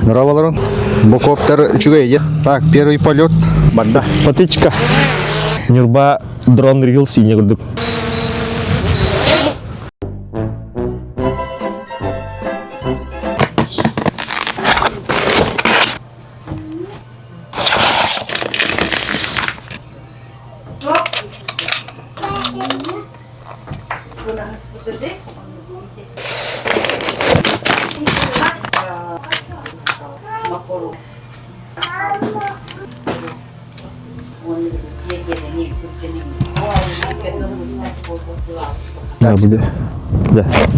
Здорово, Бу коптер үчүгэй диэн. Так, первый полет барда. Патычка. Ньурба дрон рилс инньэ курдук.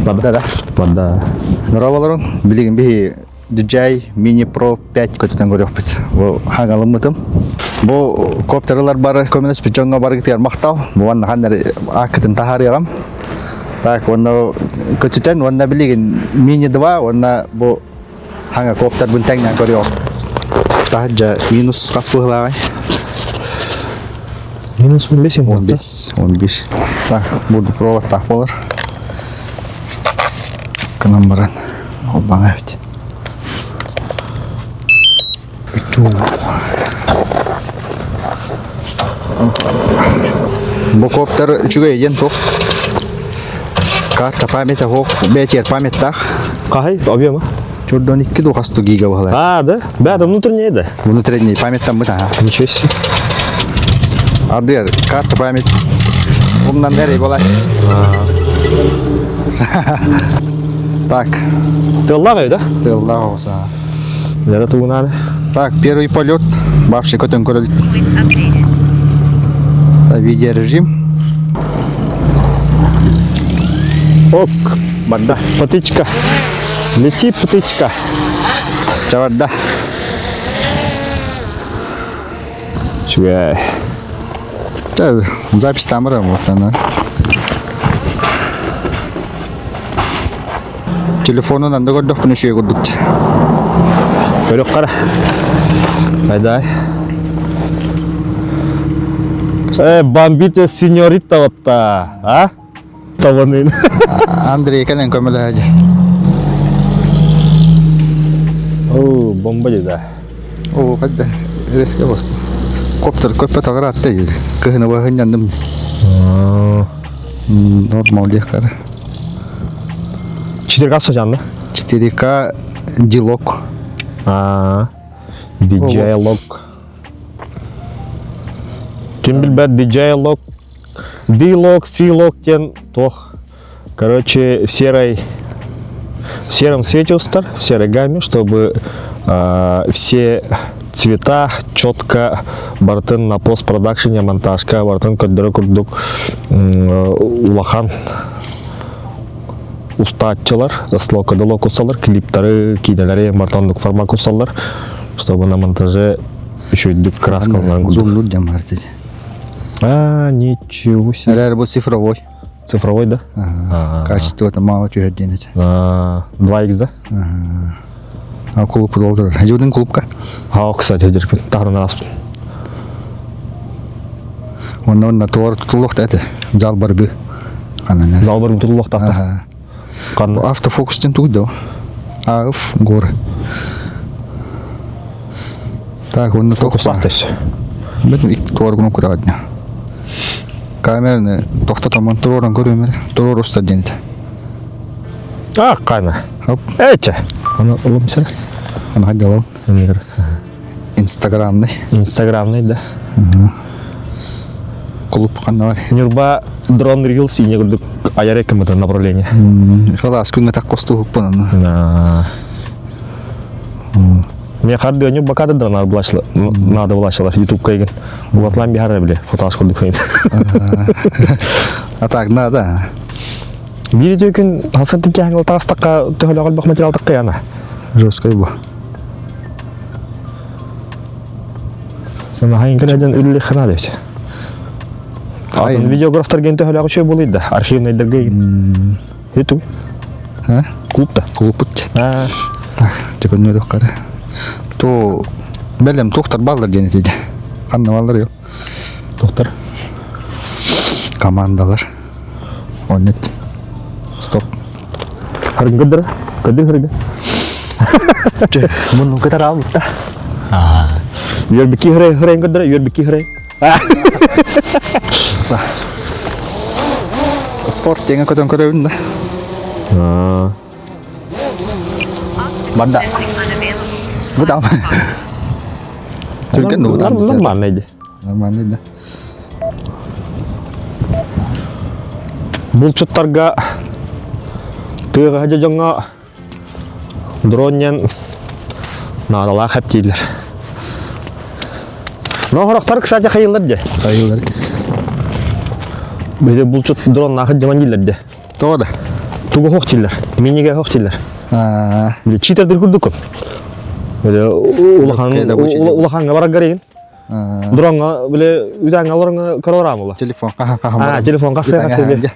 Да, да. Да. Здорово, Билигин биһи DJI Mini Pro 5 көтүтэн көрүөхпүт. Бу хаҥалыммытым. Бу коптерлар бары көмөлөспүт дьоҥҥо барыгытыгар махтал. Бу уонна ханна ааккытын таһаарыаҕым. Так, уонна көтүтэн уонна билигин Mini 2 уонна бу хаҥа коптербын тэҥнээн көрүөҕүм. Таһырдьа минус хас быһылааҕай? Минус 15 15, 15. Так, буду проводтаах болар. Кынан баран. Холбаҥа эбит. Бу коптер үчүгэй диэн туох. Карта памяти хоох бээтиэр памяттаах. Хаһай, объема? Чурдон 2 ду хасту гига баһылар. А, да? Да, это внутренняя, да? Внутренний памяттан быт аха. Ничего себе. Ардыар карта память умнан эрэй болай. Так. Тыллаах да? Тыллаах оса. Лера тугунаны. Так, первый полет. Вообще көтөн көрөлүк. Так, видеорежим. Ок. Барда. Птичка. Лети, птичка. Чабарда. Үчүгэй. Запись тамара вот она. Телефонун анды көрдөхпүн үчүгэй курдук. Көрүк қара. Айдай. Э, бомбите сеньорита вот-то, а? Табанын. Андрей кэлэн көмөлөһө О, бомба деді. О, қайда резко басты. Коптер көппө тағыратты дейді. Кыһыны баһыннандым. Нормал диэхтэр. 4К сажанды. 4К D-Log. А, DJI Log. Ким билбэт DJI Log D-Log, C-Log диэн туох. Короче, в серой в сером свете устар, в серой гамме, чтобы э, все цвета четко барытын на постпродакшене монтажка барытын көрдөрө курдук улахан устааччылар слокадылок усалар клиптары киинэлэри мартоннук формак усаллар чтобы на монтаже үчүгдүк краскаланан Зумнур диэн баар дии. А, ничего себе. Эрээр бу цифровой. Цифровой, да? Ага. Качество мало түһэр диэн этэ. 2X, да? А клуб долдурар. Жудын клубка. А, кстати, дерпин. Тахрын аспын. Онна онна туар тутулук этэ. Зал барбы. Ханан. Зал барбы тутулук тахта. Ага. Автофокус тен тугу да. Аф горы. Так, онно туох баар? Бэтим икки туор гынан кутаҕадня. Камераны тохтотоммун туруоран көрүөм эрэ. Туруор устар диэн этэ. А, кана. Хоп. Эче. Оны ылым сэр. Оны хайдалау. Инстаграмный. Инстаграмный, да. Клуб ханна бар. Нюрба дрон рилс и курдук аяр эккеммит направление. Халаас күҥҥэ таккостуһукпун онно. Мне харды не бакады да надо было надо было ютубка игин. Улатлан бихар бile фотоаш курдук хойн. А так надо. Биир күн хасан тиккэһэҥ тастакка төһөлөҕөл бах материал таккаяна. Жесткой бу. Санахайын кэлэн үллэ хана деп. Видеографтар ген төһөлөҕө үчүгэй буолуй да архивныйдарга Ютуб. А? Клуб-то. Клубпут. А. Так, текөннөрүк кара. То бэлэм тухтар баллар диэн этиде. Ханна баллар yok. Тухтар. Командалар. Оннет. Стоп. Харгын көддөрө. Көддөр харгын. Муннун кытараабытта. Үөрбүкки хырай хырайын көрдөрө, үөрбүкки хырай. Спорт диэҥэ көтөн көрөбүн да. Барда. Бу там. Түргэн ну там. Нормально иди. Нормально да. Булчуттарга тыаҕа дьоҥҥо дрон наадалаах эптииллэр. Но хорохтор, кстати, хайыллар де. Хайыллар. Били булчут дроннаах дьаман дииллэр де. Тоҕо да? Тугу хоох дииллэр. Миниге хоох дииллэр. Били читердир курдуккун. Били улахан улаханга барар игин. Дронга били үдәңгә олорыңа көрөр була. Телефон хаһан хаһан. А, телефон хасса хасса.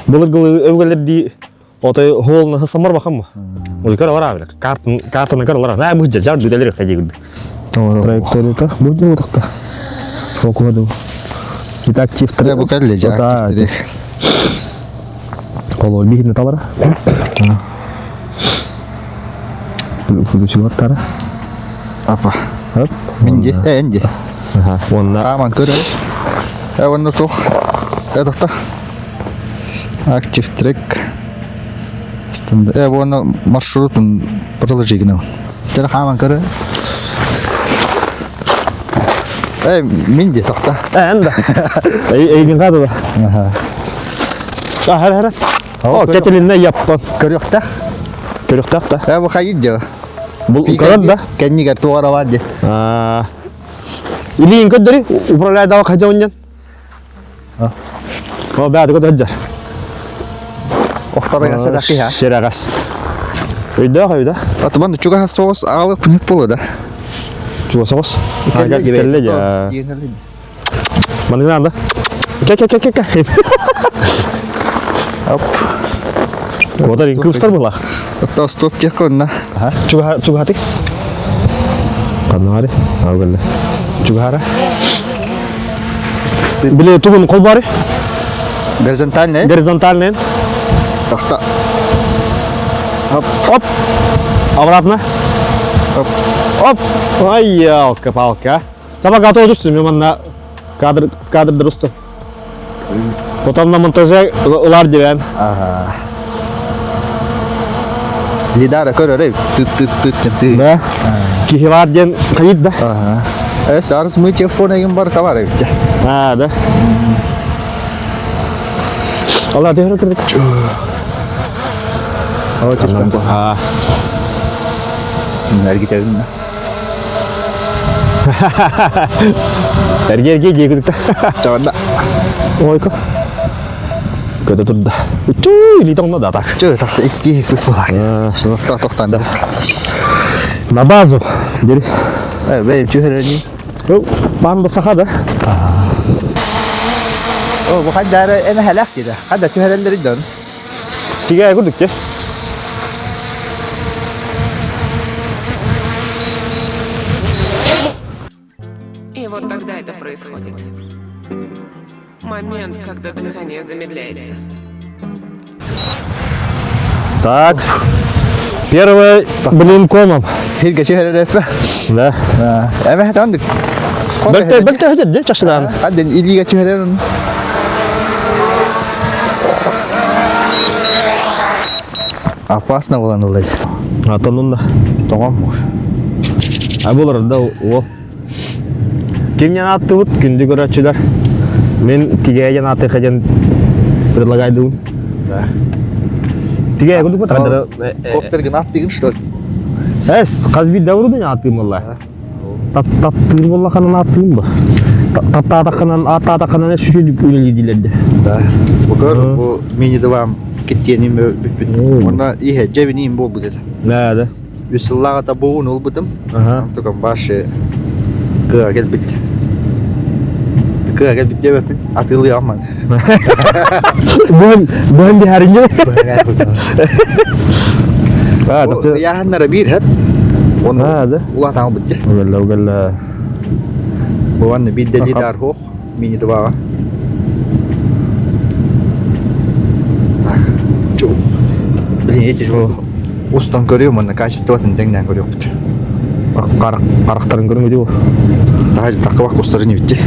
Былыргылы өвгелер ди Отой хоолна самар бахам. Ой көр ора биле. Картын картаны көр олар. На бу жар дүделер кайды гүрдү. Траекторията бу дуу такта. Фокуду. Итак чифтер. Бу кэлле жа актив Колор бихин талара. Фудучулаттара. Апа. Хоп. Минди, э, энди. Ага, онна. Аман көрөр. Э, онна тух. Э, тохта. Active Track. Э, уонна маршрутун продолжи гынабын. Дьэ, хааман көрө. Э, мин де тохта. Эн да. Эйгин хады да. Аха. Хара хара. О, кетилинне яппан. Көрүөхтэх. Көрүөхтэх да. Э, бу хайы дьэ. Бул көрөр да. Кэннигэр туора бар дии. Илиин көрдөрү, управляй дава хажа О, бәді көтө сылдьар. Охторуга сөдәкки ха. Сирэҕэс. Өйдөөх өйдө. Атыман чугаһа соҕус аҕалык пүнүк буолу да. Чуга соҕус. Кэллэ дьэ. Манныгын анда. Кэ кэ кэ кэ кэ. Оп. Одар кыыстар була. Отто стоп диэх кылынна. Чугаһа чугаһатык. Ханнаары? Ау кэллэ. Чугаһара. Били тугун холбоору? Горизонтальный? Горизонтальный. Тохто. Оп. Оп. Обратно. Оп. Оп. Ай, елка-палка. Таба готов түстүм, мен манна кадр кадр дұрысты. Потом на монтаже ылар дивен. Ага. Лидара көрөр тыт тыт тыт тыт. Да. Киһи бар диэн хайыт да. Ага. Э, сарыс мы телефон эгин бар табар эбит. А, да. Алла төһөрө кирдик. О, честно. А. Эргитерин. Эрге эрге диэкүдүк Чаванда. Ойко. Көтө турда. Үтүү, илии тоҥно да так. Чө, тахта икки күп буолар. Сунатта тохтан. На базу. Дери. Э, бэйм түһэрени. Банда саха да. О, бу хаддары эме хэлэх диде. Хадда түһэрэллери дөн. Тигээ курдук те. И вот тогда это происходит. Момент, когда дыхание замедляется. Так. Первый блин комом. Хирге түһэрэрэ. Да. Эме хатандык. Бөлтө бөлтө хөтөд де чашыдан. Хадден илиге түһэрэрин. Опасно булан ыллай. Атонун да. Тоҥом. А булар да о. Кимнен аттыбыт күндү көрөөччүлэр. Мен тигээйен аты хаден предлагайдым. Да. Тигээ курдук бу Коптерген ат деген что ли? Эс, хас бир дәврүден атым алла. Тап таптыыр буоллаханан аттыым ба. Таптаатаххынан ааттаатаххынан сүчүдүк үлэлиидилэрдэ. Да. Бу көр бу мини дыбам киттиэним бүппүт. Онна иһэ дьэбиниим буолбут этэ. Да, да. Үс сыллааҕыта буун ылбытым. Ага. Онтукам башы кыа кэлбит. Кыа кэлбит диэбэппин. Атыылыамман. Бөһөн бөһөн биһаринньэ. А, тахсы. Ыйааһыннара биир хэп. Оны А, да. улаатаан ылбыт дьэ. Угеллэ, угеллэ. Уонна биирдэ лидар хуох мини дыбаҕа. Так. Чу. Блин, эти же. Устан көрүөм уонна качествотын тэҥнээн көрүөхпүт. Харахтарын көрүҥ үтү. Таһа таххыбак устарын ибитти.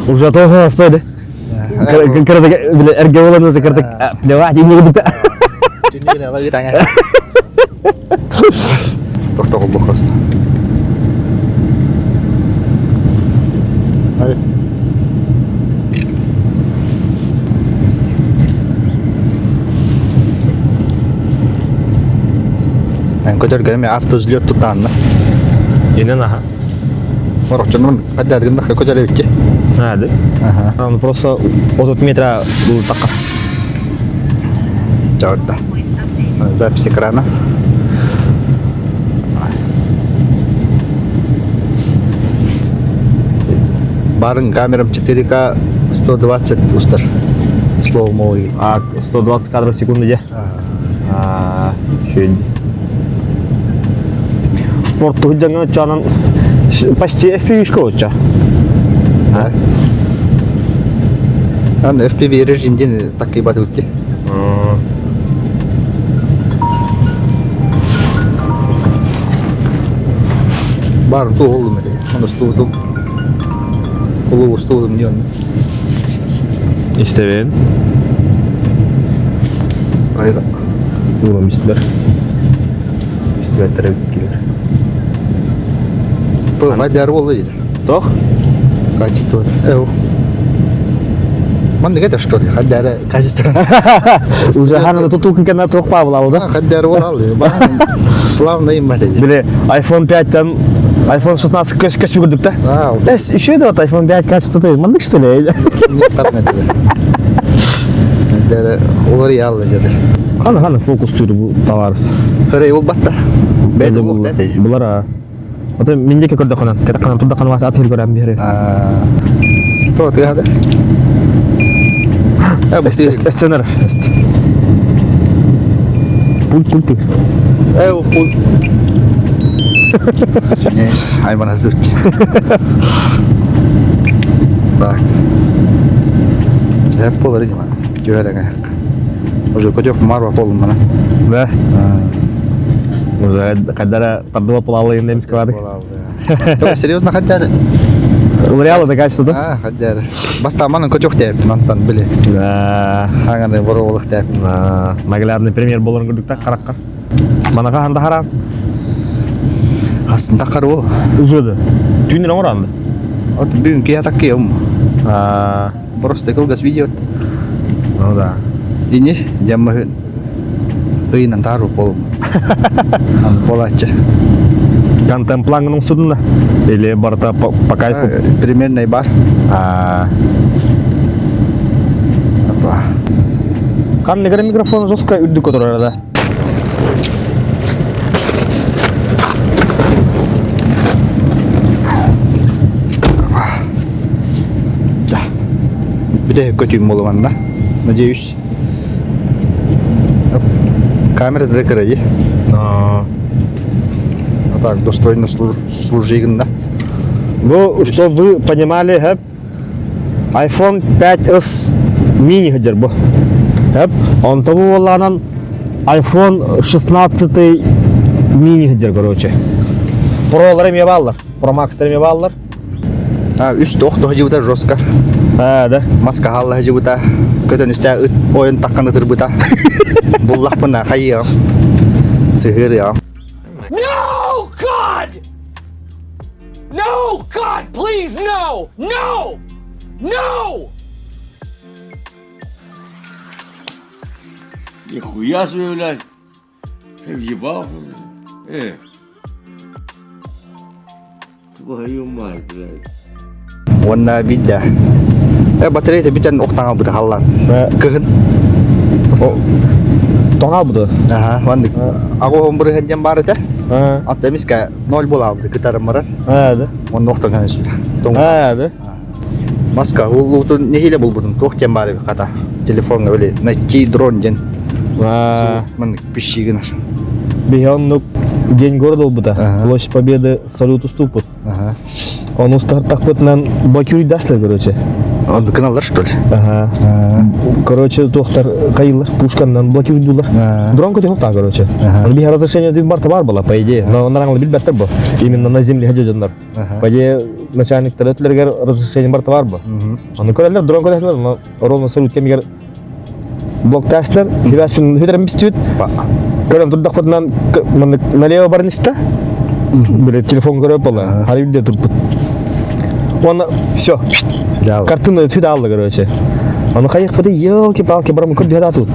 Уже того стоит. Кырдык биле эрге болан уже кырдык плевать не буду. Түннүгүнэ ала ыытаҥа. Тохтоҕул бокоста. Ай. Эн көтөргө автоузлет тутаанна. Инен аха. Орохчонун хаддардын көтөр эбитти. А, да? Ага. Он просто от метра такка. Чаурда. Запись экрана. Барын камерам 4К 120 устар. Slow-mo. А 120 кадров в секунду где? А, Спорт туһуджаҥа чанан почти FPV-шка отча. Да. Ан FPV режимден так и батылты. Бар туолум этэ. Оны стуудум. Кулуу устуудум диэн. Истэбин. Айда. Уурам истилэр. Истибэттэр эбит Бу майдар буолла дейді. Тох? Качество. Эу. Маннык это что ли? Хаддары качество. Уже ханна тутук кена туох павла да? Хаддары буолал. Славно им это. Били iPhone 5-тан iPhone 16 көс көс көрдүк да? А, Эс, еще это вот iPhone 5 качество ты, маннык что ли? не тартмайды. Хаддары олар ялы деді. Хана хана фокус түрі бу товарыс. Хөрей ол батта. Бәйді бұл да дейді. Булар а. Ото миндеке көрдө ханан. Кета ханан туда ханан ат көрөм бири. То ты хады. Э, бу СНР. Пульт пульт. Э, пульт. Извиняюсь, Айман аздырт. Так. Я пол регима. Түһәрәңә. Уже көтөх марва полым мана. Да. Уже кадара тардыла полалы немец квады. Только серьезно хаддары. Ул реал это качество, да? А, хаддары. Бастаманын көтөх деп, мантан биле. Да. Хаңаны боролық деп. Наглядный пример боларын көрдүк та каракка. Манака ханда харам. Астында қар ол. Уже да. Түүнүн оңоранды. От бүгүн кия таккыйым. Просто кылгас видео. Ну да. Ини, жамма ыйынан тару болум. Болачы. Контент планының судында? Или барта по, по кайфу? Примерно бар. Апа. Қандай микрофон жестко үрдүк отырар да? Да. Бүдэ көтүүм болуганна. Надеюсь. Камера да кыради. А так достойно служигында. Ну, чтобы вы понимали, хэп, iPhone 5s mini хадер бу. Хэп, он того боланан iPhone 16 mini хадер, короче. Пролар эме баллар, Pro Max эме баллар. А, үс тох дохжибута жестко. А, да. Маска халла хажибута. Көтөн истэ ыт ойын таккан ытырбыта. Буллахпына хайыам. Сыһырыам. No, God! No, God, please, no! No! No! Нихуя себе, блядь. Ты въебался, блядь. Твою мать, блядь. Уонна бидде. Э, батарея бүтэн охтаҥа быта халлан. Кыһын. Тоҥал буду. Аха, маннык. Аҕо бырыһын диэн баар этэ. Атта эмискэ ноль буолаабыты кытарыммара. А, да. Онно охтоҥ сүтэ. Тоҥ. А, да. Маска улуутун нэһиилэ булбутум туох диэн баар эбит хата. Телефоҥҥа били найти дрон диэн. Маннык пищи гынар. Биһи оннук День города буолбута. Ага. Площадь Победы салют уступут. Ага. Ону устартахпытынан блокируй дастар, короче. Оннук гыналлар, что ли? Ага. Короче, туохтар хайылар, пушканнан блокируйдулар. Дрон көтү короче. Оны биһи разрешение дүйүн бар бар была, по идее. Но оннар аңлы билбэттер бу. Именно на земле дьоннор. По идее, начальниктар өтлергер разрешение бар бар бу. Оны көрөлөр, дрон көтөлөр, но ровно салют кемигер блоктастар, дебәспин хүдәрен бистүт. Көрөм турдахпытынан налево баран истэ. Били телефон көрөп була. Хары билде турбут. Оны все. Картина өтү алды, короче. Оны кайык быды елки-палки барам көрдү тут.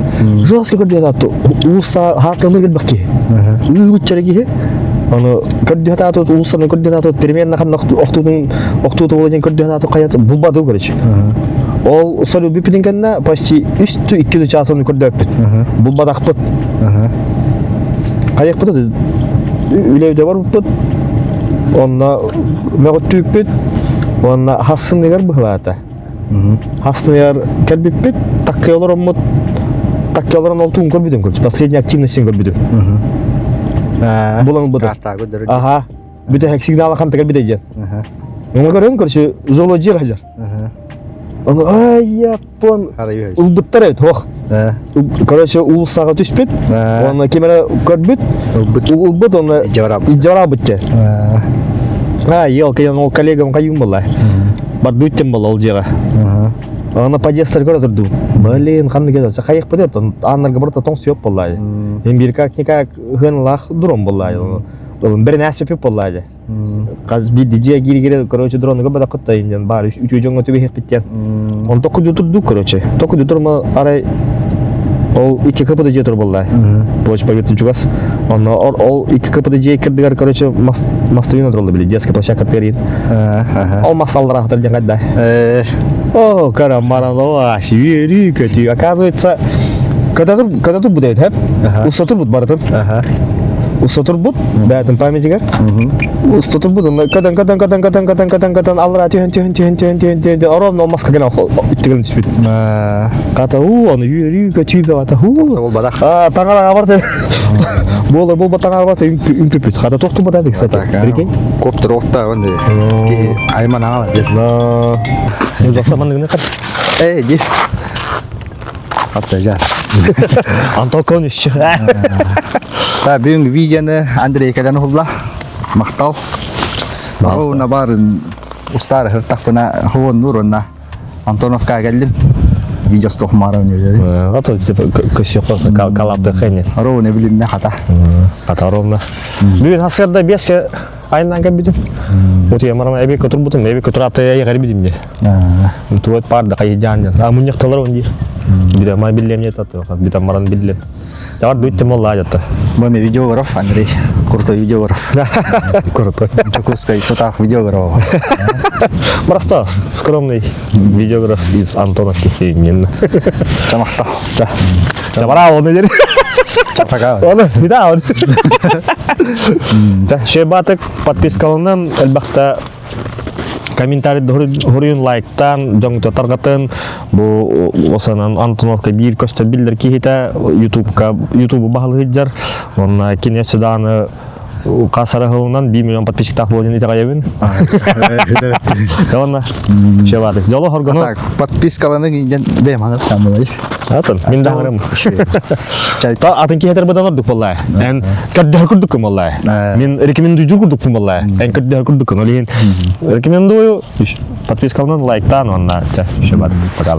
Жестко көрдү тут. Уса хатыны келбекки. Үгүтчere киһи. Оны көрдү тут, улусаны көрдү тут, примерно ханна охтутун охтуту болан көрдү тут каят булбады, короче. Ол солю бүпүдүн кэннэ почти үстү 2 час оны көрдөппүт. Булбадахпыт. Кайыкпыт үлэбде барбыппыт. Онно мөҕүттүүппүт. Онно хассыныгар быһылаата. Хассыныгар кэлбиппит, таккай олороммут, таккай олорон ол туун көрбүтүм короче. Последний активностин көрбүтүм. Булан ылбытым. Карта көрдөрөр. Ага. Бүтэһик сигнала ханта кэлбитэ диэн. Ону көрөн, короче, зоология хаджар. Ону ай япон ылбыттар эбит, ох. Короче, уулуссаҕа түспүт, уонна ким эрэ көрбүт, Ылбыт. ылбыт, уонна Илдьэ илдьэ те. А, елка, я ол коллегам кайым была. Бардуттем была ол дьиэҕэ. Аны подъездтар көрө турдум. Блин, ханна келе, хайых бит, аннарга барыта тоң сүйөп болла. Эми бир как никак хынлах дрон болла. Бир нәрсе пеп болла. Хас бир дьиэ кири короче, дрону көрбөтө кытта инден бар үчү дьоҥҥо түбэһиэхпиттэн. Он току турдук, короче. Току турма арай ол 2 КПД дьиэ тур буолла. Площадь Победы чугас. Онно ол 2 КПД дьиэ кирдигэр, короче, мастыйын туралла били, детская площадка терин. Ол масаллар ахтар диэн кайда. О, карамаралова, сибири көтүү. Оказывается, когда тут будет, хеп? Уста турбут барытын. Уста турбут, бәтин памятигер. Уста турбут, онно көтөн көтөн көтөн көтөн көтөн көтөн көтөн аллара түһэн түһэн түһэн түһэн түһэн түһэн ровно ол маска кэлэн үттүгэн түспүт. Ката уу, оны үөрүү көтүү бата хуу. Ол бадах. А, таҥара барты. Буолар буолба таҥара барты үҥкүппүт. Хата тохту бата кстати. Прикинь. Коптер отта онды. Айман аңала дес. Но. Мен жакса манныгны кар. Эй, ди. Атта жа. Антон Конич. Та бүгүн видеоны Андрей кэлэн уһулла. Махтал. Оуна барын устар хыртахпына хуон нур онна Антоновка келдим. Видео стохмара үнелери. Ата типа көсөкөсө калапты хэни. Роуна билинне хата. Хата ровно. Бүгүн хасырда беске айынан кэлбитим. Вот я марама эби көтүр бутум, эби көтүр аты я гарбидим де. Туот пар да кай жан. А муньякталар он дир. Биде май биллем не таты, биде маран биллем. Тавар дуйттем олла жатта. Бами видеограф Андрей. Крутой видеограф. Крутой. Чекускай тутах видеограф. Просто скромный видеограф из Антоновки. Чамахта. Ча. Чабара оны дер. Чапака. Оны, да, оны. Ча, шебатык подпискалынан элбахта комментарий хоруйун лайктан, дьоҥ таргатын, бу осанан Антоновка биир көстөр биллер киһитэ Ютубка Ютубу баһылыһыджар, онна кине судааны касарахылынан 1 миллион подписчиктаах буолан итэҕэйэбин. Онна шебатык. Жоло хоргону. Так, подпискаланы ден бэм хаңыр там болай. Атын, мин да хаңырым. Та атын киһитер быдан ордук боллай. Эн көрдөһөр курдуккун боллай. Мин рекомендуйдур курдукпун боллай. Эн көрдөһөр курдуккун. Ол иһин рекомендую. Подпискаланан лайктан онна. Ча, шебатык. Пока.